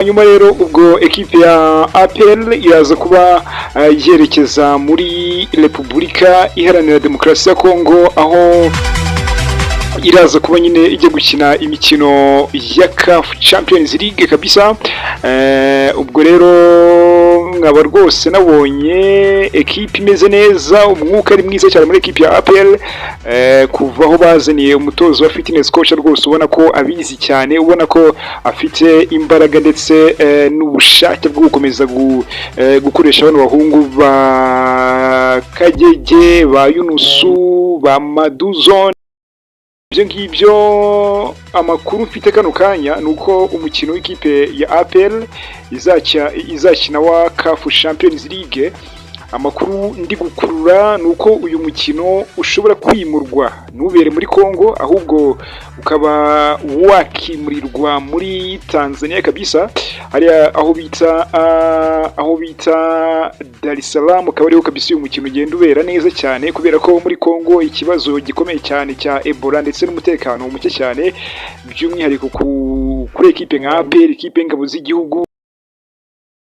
Hanyuma rero ubwo ekipe ya APR iraza kuba yerekeza muri Repubulika Iharanira Demokarasi ya Kongo, aho iraza kuba nyine ijya gukina imikino ya CAF Champions League kabisa. Ubwo rero nkaba rwose nabonye ekipe imeze neza, umwuka ari mwiza cyane muri ekipe ya APR kuva aho bazaniye umutozo wa fitness coach rwose, ubona ko abizi cyane, ubona ko afite imbaraga ndetse n'ubushake bwo gukomeza gukoresha bano bahungu ba Kagege, ba Yunusu, ba Maduzone. Ibyo ngibyo amakuru mfite kano kanya ni uko umukino w'ikipe ya APR izakina wa CAF Champions League, amakuru ndi gukurura ni uko uyu mukino ushobora kwimurwa, ntubere muri Congo, ahubwo ukaba wakimurirwa muri Tanzania kabisa, hariya aho bita Dar es Salaam, akaba ariho kabisa uyu mukino ugenda ubera neza cyane, kubera ko muri Congo ikibazo gikomeye cyane cya Ebola ndetse n'umutekano muke cyane, by'umwihariko kuri ekipe nka APR, ekipe y'ingabo z'igihugu.